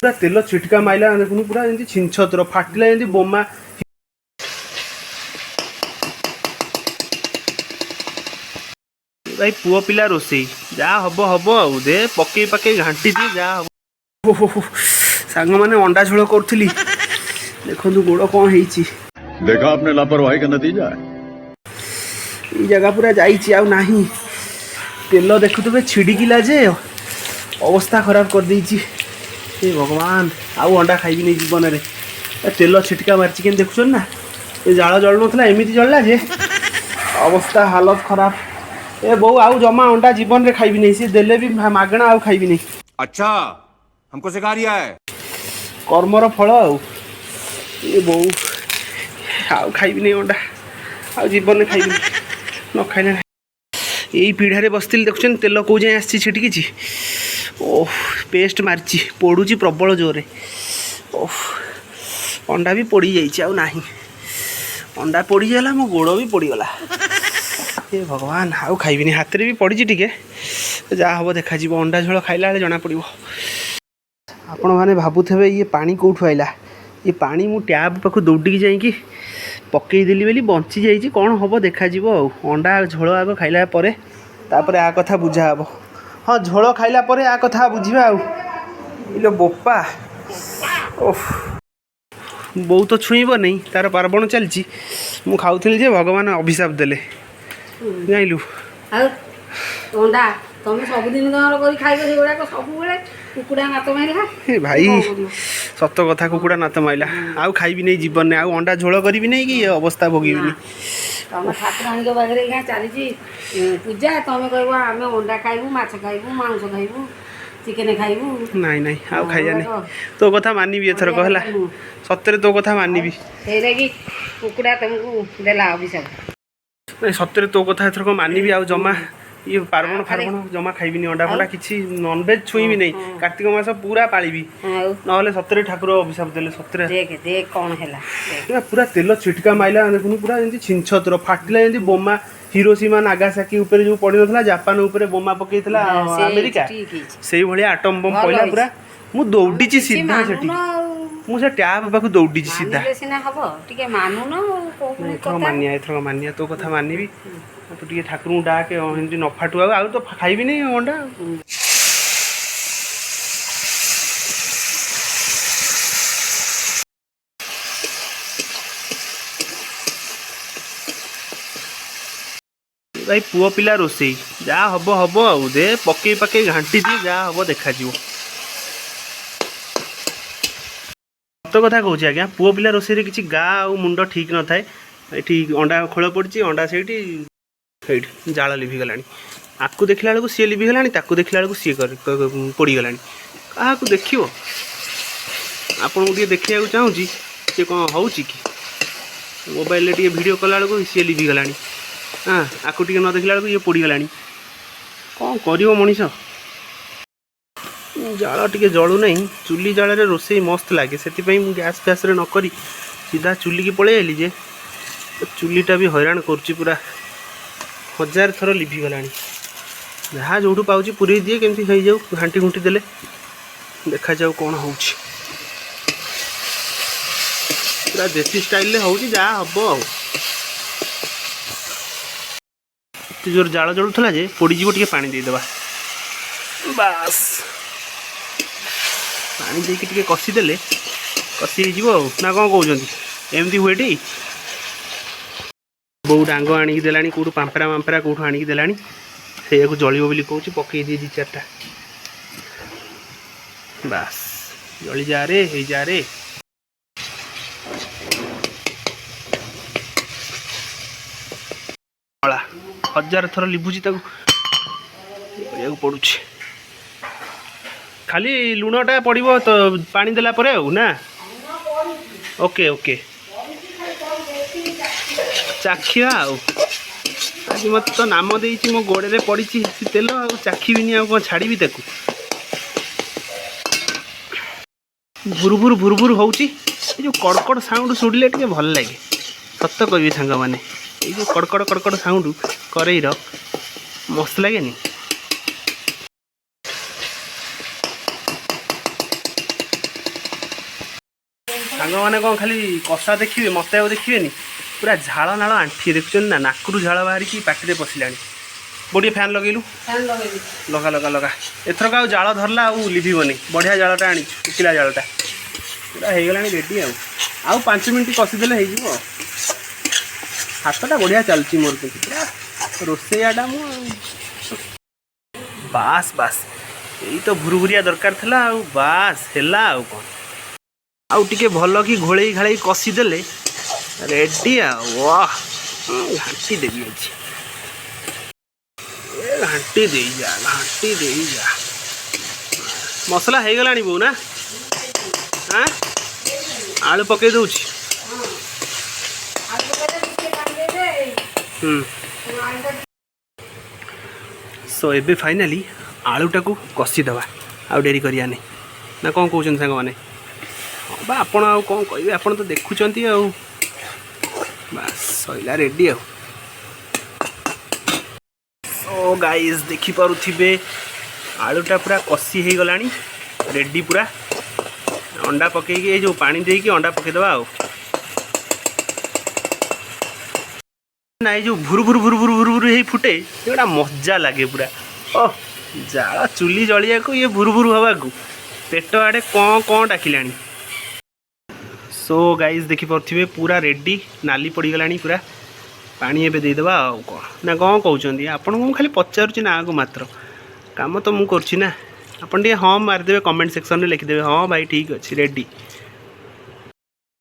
ପୁରା ତେଲ ଛିଟକା ମାଇଲା ଦେଖୁନୁ, ପୁରା ଯେମିତି ଛିନଛତ୍ର ଫାଟିଲା ଯେମିତି ବୋମା। ଭାଇ, ପୁଅ ପିଲା ରୋଷେଇ, ଯାହା ହବ ହବ ଆଉ। ଦେ ପକେଇ ପକେଇ ଘାଣ୍ଟି ଦିଏ, ଯାହା ହବ। ଓହୋ ସାଙ୍ଗମାନେ, ଅଣ୍ଡା ଝୋଳ କରୁଥିଲି, ଦେଖନ୍ତୁ ଗୋଡ଼ କ'ଣ ହେଇଛି। देखा आपने लापरवाही का नतीजा है। ଏଇ ଜାଗା ପୁରା ଯାଇଛି, ଆଉ ନାହିଁ। ତେଲ ଦେଖୁଥିବେ ଛିଡ଼ିକିଲା ଯେ ଅବସ୍ଥା ଖରାପ କରିଦେଇଛି। ଏ ଭଗବାନ, ଆଉ ଅଣ୍ଡା ଖାଇବିନି ଜୀବନରେ। ଏ ତେଲ ଛିଟକା ମାରିଛି କେମିତି ଦେଖୁଛନ୍ତି ନା? ଏ ଜାଳ ଜଳୁନଥିଲା, ଏମିତି ଜଳିଲା ଯେ ଅବସ୍ଥା ହାଲତ ଖରାପ। ଏ ବୋଉ, ଆଉ ଜମା ଅଣ୍ଡା ଜୀବନରେ ଖାଇବିନି। ସିଏ ଦେଲେ ବି ମାଗଣା, ଆଉ ଖାଇବିନି। अच्छा, हमको सिखा रिया है। କର୍ମର ଫଳ ଆଉ। ଏ ବୋଉ, ଆଉ ଖାଇବିନି ଅଣ୍ଡା, ଆଉ ଜୀବନରେ ଖାଇବିନି। ନ ଖାଇଲେ ନାହିଁ। ଏଇ ପିଢ଼ାରେ ବସିଥିଲି, ଦେଖୁଛନ୍ତି ତେଲ କେଉଁ ଯାଏଁ ଆସିଛି, ଛିଟିକିଛି। ଓଃ, ପେଷ୍ଟ ମାରିଛି, ପୋଡ଼ୁଛି ପ୍ରବଳ ଜୋରରେ। ଓଃ, ଅଣ୍ଡା ବି ପୋଡ଼ିଯାଇଛି, ଆଉ ନାହିଁ। ଅଣ୍ଡା ପୋଡ଼ିଗଲା, ମୋ ଗୋଡ଼ ବି ପୋଡ଼ିଗଲା। ଏ ଭଗବାନ, ଆଉ ଖାଇବିନି। ହାତରେ ବି ପଡ଼ିଛି ଟିକେ। ଯାହା ହେବ ଦେଖାଯିବ, ଅଣ୍ଡା ଝୋଳ ଖାଇଲା ବେଳେ ଜଣାପଡ଼ିବ। ଆପଣମାନେ ଭାବୁଥିବେ ଇଏ ପାଣି କେଉଁଠୁ ଆଇଲା। ଏ ପାଣି ମୁଁ ଟ୍ୟାପ୍ ପାଖକୁ ଦୌଡ଼ିକି ଯାଇକି ପକେଇଦେଲି ବୋଲି ବଞ୍ଚି ଯାଇଛି। କ'ଣ ହେବ ଦେଖାଯିବ ଆଉ। ଅଣ୍ଡା ଝୋଳ ଆଗ ଖାଇଲା ପରେ ତାପରେ ଆ କଥା ବୁଝା ହେବ। ହଁ, ଝୋଳ ଖାଇଲା ପରେ ଆ କଥା ବୁଝିବା ଆଉ। ଇଲୋ ବୋପା, ଓଃ, ବୋଉ ତ ଛୁଇଁବ ନେଇ, ତାର ପାର୍ବଣ ଚାଲିଛି। ମୁଁ ଖାଉଥିଲି ଯେ ଭଗବାନ ଅଭିଶାପ ଦେଲେ, ଜାଣିଲୁ। ଆଉ ଅଣ୍ଡା ତମେ ସବୁଦିନ ତମର କରି ଖାଇବ ସେଗୁଡ଼ାକ ସବୁବେଳେ, କୁକୁଡ଼ା ନାତ ମାଇଲା। ଏ ଭାଇ। କଣ କରିବ? ସତ କଥା, କୁକୁଡ଼ା ନାତ ମାଇଲା। ଆଉ ଖାଇବି ନେଇ ଜୀବନରେ, ଆଉ ଅଣ୍ଡା ଝୋଳ କରିବି ନେଇ କି ଏ ଅବସ୍ଥା ଭୋଗିବିନି। ତମ ଠାକୁରାଣୀଙ୍କ ପାଖରେ ଏଇନା ଚାଲିଛି ପୂଜା, ତମେ କହିବ ଆମେ ଅଣ୍ଡା ଖାଇବୁ, ମାଛ ଖାଇବୁ, ମାଂସ ଖାଇବୁ, ଚିକେନ ଖାଇବୁ। ନାଇଁ ନାଇଁ, ଆଉ ଖାଇବା ନାଇଁ। ତୋ କଥା ମାନିବି ଏଥରକ, ହେଲା? ସତରେ ତୋ କଥା ମାନିବି। ସେଇଲାଗି କୁକୁଡ଼ା ତମକୁ ଦେଲା ଅଭିଶାପ। ନାଇଁ, ସତରେ ତୋ କଥା ଏଥରକ ମାନିବି। ଆଉ ଜମା ଇଏ ପାର୍ବଣ ଫାର୍ବଣ ଜମା ଖାଇବିନି, ଅଣ୍ଡା ଫଣ୍ଡା କିଛି ନନଭେଜ୍ ଛୁଇଁବି ନାହିଁ। କାର୍ତ୍ତିକ ମାସ ପୁରା ପାଳିବି। ଆଉ ନହେଲେ ସତରେ ଠାକୁର ଅଭିଶାପ ଦେଲେ ସତରେ। ଦେଖ ଦେଖ କ'ଣ ହେଲା ଦେଖ। ପୁରା ପୁରା ତେଲ ଛିଟକା ମାଇଲା ଦେଖୁନୁ, ପୁରା ଯେମିତି ଛିନଛତ୍ର ଫାଟିଲା ଯେମିତି ବୋମା। ହିରୋସୀମା ନାଗାସାକି ଉପରେ ଯୋଉ ପଡ଼ିନଥିଲା, ଜାପାନ ଉପରେ ବୋମା ପକେଇଥିଲା ହଁ, ସେ ଆମେରିକା, ଠିକ୍ ହେଇଛି। ସେଇଭଳିଆ ଆଟମ୍ ବମ୍ ଭଲ ପଇଲା। ହେଇଛି। ପୁରା ମୁଁ ଦୌଡ଼ିଛି କିଛି ସିଧା ମାନୁନ ସେଠି। ଆଉ। ମୁଁ ସେ ଟ୍ୟାପ୍ ପାଖକୁ ଦୌଡ଼ିଛି ସିଧା। ମାନିଲେ ସିନା ହବ, ଟିକେ ମାନୁନ ଆଉ କହୁନ ଏଥର କଥା। ମାନିଆ, ଏଥର ମାନିଆ, ତୋ କଥା ମାନିବି। ତୁ ଟିକେ ଠାକୁରଙ୍କୁ ଡାକେ ଏମିତି ନ ଫାଟୁ। ଆଉ ଆଉ ତ ଖାଇବିନି ଅଣ୍ଡା। ଭାଇ, ପୁଅ ପିଲା ରୋଷେଇ, ଯାହା ହବ ହବ ଆଉ। ଦେ ପକେଇ ପକେଇ ଘାଣ୍ଟି ଦିଏ, ଯାହା ହବ ଦେଖାଯିବ। ସତ କଥା କହୁଛି ଆଜ୍ଞା, ପୁଅ ପିଲା ରୋଷେଇରେ କିଛି ଗା ଆଉ ମୁଣ୍ଡ ଠିକ୍ ନଥାଏ। ଏଠି ଅଣ୍ଡା ଖୋଳ ପଡ଼ିଛି, ଅଣ୍ଡା ସେଇଠି ସେଇଠି ଜାଳ ଲିଭିଗଲାଣି। ଆକୁ ଦେଖିଲା ବେଳକୁ ସିଏ ଲିଭିଗଲାଣି, ତାକୁ ଦେଖିଲା ବେଳକୁ ସିଏ ପୋଡ଼ିଗଲାଣି। କାହାକୁ ଦେଖିବ? ଆପଣଙ୍କୁ ଟିକେ ଦେଖିବାକୁ ଚାହୁଁଛି ସିଏ କ'ଣ ହେଉଛି କି। ମୋବାଇଲରେ ଟିକେ ଭିଡ଼ିଓ କଲା ବେଳକୁ ସିଏ ଲିଭିଗଲାଣି। ହଁ, ଆକୁ ଟିକେ ନ ଦେଖିଲା ବେଳକୁ ଇଏ ପୋଡ଼ିଗଲାଣି। କ'ଣ କରିବ ମଣିଷ? ଜାଳ ଟିକେ ଜଳୁନାହିଁ। ଚୁଲି ଜାଳରେ ରୋଷେଇ ମସ୍ତ ଲାଗେ, ସେଥିପାଇଁ ମୁଁ ଗ୍ୟାସ୍ ଫ୍ୟାସ୍ରେ ନ କରି ସିଧା ଚୁଲିକି ପଳେଇ ଆଇଲି ଯେ ଚୁଲିଟା ବି ହଇରାଣ କରୁଛି। ପୁରା ହଜାର ଥର ଲିଭିଗଲାଣି। ଯାହା ଯେଉଁଠୁ ପାଉଛି ପୁରେଇ ଦିଏ, କେମିତି ହେଇଯାଉ। ଘାଣ୍ଟି ଘୁଣ୍ଟି ଦେଲେ ଦେଖାଯାଉ କ'ଣ ହେଉଛି। ପୁରା ଦେଶୀ ଷ୍ଟାଇଲରେ ହେଉଛି, ଯାହା ହେବ ଆଉ। ଏତେ ଜୋର ଜାଳ ଜଳୁଥିଲା ଯେ ପୋଡ଼ିଯିବ, ଟିକେ ପାଣି ଦେଇଦେବା। ବାସ୍, ପାଣି ଦେଇକି ଟିକେ କଷିଦେଲେ କଷି ହେଇଯିବ ଆଉ, ନା କ'ଣ କହୁଛନ୍ତି? ଏମିତି ହୁଏ ଟି? ବୋଉ ଡାଙ୍ଗ ଆଣିକି ଦେଲାଣି କେଉଁଠୁ, ପାମ୍ପରା ମାମ୍ପରା କେଉଁଠୁ ଆଣିକି ଦେଲାଣି। ସେଇଆକୁ ଜଳିବ ବୋଲି କହୁଛି, ପକେଇ ଦିଏ ଦୁଇ ଚାରିଟା। ବାସ୍, ଜଳିଯା ରେ, ହେଇଯା ରେ। କଳା ହଜାର ଥର ଲିଭୁଛି, ତାକୁ କରିବାକୁ ପଡ଼ୁଛି। ଖାଲି ଲୁଣଟା ପଡ଼ିବ ତ ପାଣି ଦେଲା ପରେ ଆଉ ନା? ଓକେ ଓକେ, ଚାଖିବା ଆଉ। ଆଜି ମୋତେ ତ ନାମ ଦେଇଛି, ମୋ ଗୋଡ଼ରେ ପଡ଼ିଛି ସେ ତେଲ, ଆଉ ଚାଖିବିନି ଆଉ କ'ଣ ଛାଡ଼ିବି ତାକୁ? ଭୁରୁ ଭୁରୁ ଭୁରୁ ଭୁରୁ ହେଉଛି। ଏ ଯେଉଁ କଡ଼କଡ଼ ସାଉଣ୍ଡ ଶୁଣିଲେ ଟିକେ ଭଲ ଲାଗେ। ସତ କହିବି ସାଙ୍ଗମାନେ, ଏଇ ଯେଉଁ କଡ଼କଡ଼ କଡ଼କଡ଼ ସାଉଣ୍ଡ କରେଇର ମସ୍ତ ଲାଗେନି? ସାଙ୍ଗମାନେ କ'ଣ ଖାଲି କଷା ଦେଖିବେ, ମୋତେ ଆଉ ଦେଖିବେନି? ପୁରା ଝାଳ ନାଳ ଆଣ୍ଠିଏ, ଦେଖୁଛନ୍ତି ନା? ନାକରୁ ଝାଳ ବାହାରିକି ପାଟିରେ ପଶିଲାଣି। ଗୋଟିଏ ଫ୍ୟାନ୍ ଲଗେଇଲୁ। ଫ୍ୟାନ୍ ଲଗେଇବି। ଲଗା, ଲଗା, ଲଗା। ଏଥରକ ଆଉ ଜାଳ ଧରିଲା ଆଉ ଲିଭିବନି। ବଢ଼ିଆ ଜାଳଟା ଆଣିଛୁ, ଶୁଖିଲା ଜାଳଟା। ପୁରା ହେଇଗଲାଣି ରେଡ଼ି। ଆଉ 5 ମିନିଟ୍ କଷିଦେଲେ ହେଇଯିବ ଆଉ। ହାତଟା ବଢ଼ିଆ ଚାଲୁଛି ମୋର କିନ୍ତୁ, ପୁରା ରୋଷେଇଆଟା ମୁଁ ଆଉ। ବାସ୍ ବାସ୍, ଏଇ ତ ଭୁରୁଭୁରିଆ ଦରକାର ଥିଲା ଆଉ। ବାସ୍, ହେଲା। ଆଉ କ'ଣ? ଆଉ ଟିକେ ଭଲ କି ଘୋଳେଇ ଘାଳେଇ କଷିଦେଲେ ରେଡ଼ି ଆଉ। ୱାହ, ଘାଣ୍ଟି ଦେବି ଆଜି। ଏ ଘାଣ୍ଟି ଦେଇଯା, ଘାଣ୍ଟି ଦେଇଯା। ମସଲା ହେଇଗଲାଣି ବୋଉ ନା? ଆଁ, ଆଳୁ ପକେଇ ଦେଉଛି। ଆଳୁ ପକେଇଲେ ଟିକେ ପାଣି ଦେଇଦେ। ଆଳୁଟା ସୋ ଏବେ ଫାଇନାଲି ଆଳୁଟାକୁ କଷିଦେବା, ଆଉ ଡେରି କରିବାନି, ନା କ'ଣ କହୁଛନ୍ତି ସାଙ୍ଗମାନେ? ହଁ ବା, ଆପଣ ଆଉ କ'ଣ କହିବେ? ଆପଣ ତ ଦେଖୁଛନ୍ତି ଆଉ। ବାସ୍, ସଇଲା, ରେଡ଼ି ଆଉ। ସୋ ଗାଇସ୍, ଦେଖିପାରୁଥିବେ ଆଳୁଟା ପୁରା କଷି ହେଇଗଲାଣି, ରେଡ଼ି ପୁରା। ଅଣ୍ଡା ପକେଇକି, ଏଇ ଯେଉଁ ପାଣି ଦେଇକି ଅଣ୍ଡା ପକେଇଦେବା ଆଉ। ନା, ଏଇ ଯେଉଁ ଭୁରୁ ଭୁରୁ ଭୁରୁ ଭୁରୁ ଭୁରୁ ଭୁରୁ ହେଇ ଫୁଟେ, ସେଗୁଡ଼ା ମଜା ଲାଗେ ପୁରା। ଓ ଜାଳ ଚୁଲି ଜଳିବାକୁ, ଇଏ ଭୁରୁ ଭୁରୁ ହେବାକୁ, ପେଟ ଆଡ଼େ କ'ଣ କ'ଣ ଡାକିଲାଣି। ସୋ ଗାଇସ୍, ଦେଖିପାରୁଥିବେ ପୁରା ରେଡ଼ି, ନାଲି ପଡ଼ିଗଲାଣି ପୁରା। ପାଣି ଏବେ ଦେଇଦେବା ଆଉ କ'ଣ, ନା କ'ଣ କହୁଛନ୍ତି? ଆପଣଙ୍କୁ ମୁଁ ଖାଲି ପଚାରୁଛି ନାଁକୁ ମାତ୍ର, କାମ ତ ମୁଁ କରୁଛି ନା। ଆପଣ ଟିକେ ହଁ ମାରିଦେବେ, କମେଣ୍ଟ ସେକ୍ସନରେ ଲେଖିଦେବେ, ହଁ ଭାଇ, ଠିକ୍ ଅଛି, ରେଡ଼ି।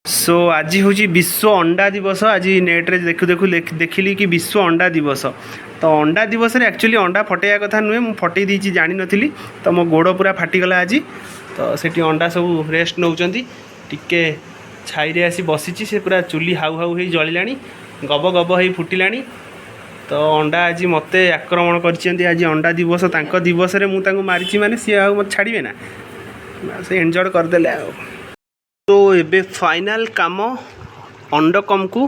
ସୋ ଆଜି ହେଉଛି ବିଶ୍ୱ ଅଣ୍ଡା ଦିବସ। ଆଜି ନେଟ୍ରେ ଦେଖୁ ଦେଖୁ ଦେଖିଲି କି ବିଶ୍ୱ ଅଣ୍ଡା ଦିବସ। ତ ଅଣ୍ଡା ଦିବସରେ ଆକ୍ଚୁଆଲି ଅଣ୍ଡା ଫଟେଇବା କଥା ନୁହେଁ, ମୁଁ ଫଟେଇ ଦେଇଛି, ଜାଣିନଥିଲି। ତ ମୋ ଗୋଡ଼ ପୁରା ଫାଟିଗଲା ଆଜି। ତ ସେଠି ଅଣ୍ଡା ସବୁ ରେଷ୍ଟ ନେଉଛନ୍ତି। ଟିକେ ଛାଇରେ ଆସି ବସିଛି। ସେ ପୁରା ଚୁଲି ହାଉ ହାଉ ହେଇ ଜଳିଲାଣି, ଗବ ଗବ ହେଇ ଫୁଟିଲାଣି। ତ ଅଣ୍ଡା ଆଜି ମୋତେ ଆକ୍ରମଣ କରିଛନ୍ତି। ଆଜି ଅଣ୍ଡା ଦିବସ, ତାଙ୍କ ଦିବସରେ ମୁଁ ତାଙ୍କୁ ମାରିଛି, ମାନେ ସିଏ ଆଉ ମୋତେ ଛାଡ଼ିବେ ନା? ସେ ଏନ୍ଜୟ କରିଦେଲେ ଆଉ। ତ ଏବେ ଫାଇନାଲ୍ କାମ, ଅଣ୍ଡକମ୍କୁ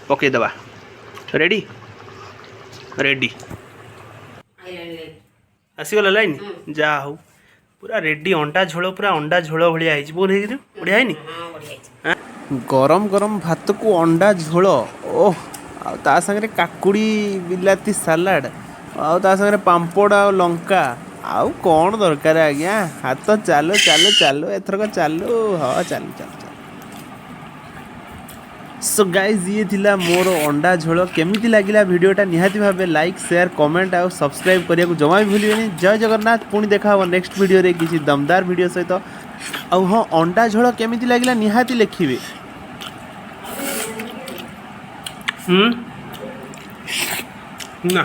ପକାଇଦେବା। Ready, ready. ଆଇଲାଣି ଲାଇନ୍। ଆସିଗଲା ଲାଇନ୍, ଯାହା ହଉ। ପୁରା ରେଡ଼ି ଅଣ୍ଡା ଝୋଳ, ପୁରା ଅଣ୍ଡା ଝୋଳ ଭଳିଆ ହେଇଛି। ବହୁତ ହେଇଛି, ବଢ଼ିଆ ହେଇନି? ହଁ, ବଢ଼ିଆ ହେଇଛି। ଗରମ ଗରମ ଭାତକୁ ଅଣ୍ଡା ଝୋଳ, ଓହ! ଆଉ ତା ସାଙ୍ଗରେ କାକୁଡ଼ି ବିଲାତି ସାଲାଡ଼, ଆଉ ତା ସାଙ୍ଗରେ ପାମ୍ପଡ଼ ଆଉ ଲଙ୍କା, ଆଉ କ'ଣ ଦରକାର ଆଜ୍ଞା? ହାତ ଚାଲୁ, ଚାଲୁ, ଚାଲୁ, ଏଥରକ ଚାଲୁ। ହଁ, ଚାଲୁ, ଚାଲୁ, ଚାଲୁ। ସୋ ଗାଇଜ୍, ଇଏ ଥିଲା ମୋର ଅଣ୍ଡା ଝୋଳ। କେମିତି ଲାଗିଲା ଭିଡ଼ିଓଟା? ନିହାତି ଭାବେ ଲାଇକ୍, ସେୟାର, କମେଣ୍ଟ ଆଉ ସବସ୍କ୍ରାଇବ୍ କରିବାକୁ ଜମା ବି ଭୁଲିବେନି। ଜୟ ଜଗନ୍ନାଥ। ପୁଣି ଦେଖା ହେବ ନେକ୍ସଟ ଭିଡ଼ିଓରେ କିଛି ଦମଦାର ଭିଡ଼ିଓ ସହିତ। ଆଉ ହଁ, ଅଣ୍ଡା ଝୋଳ କେମିତି ଲାଗିଲା ନିହାତି ଲେଖିବେ। ହୁଁ ନା।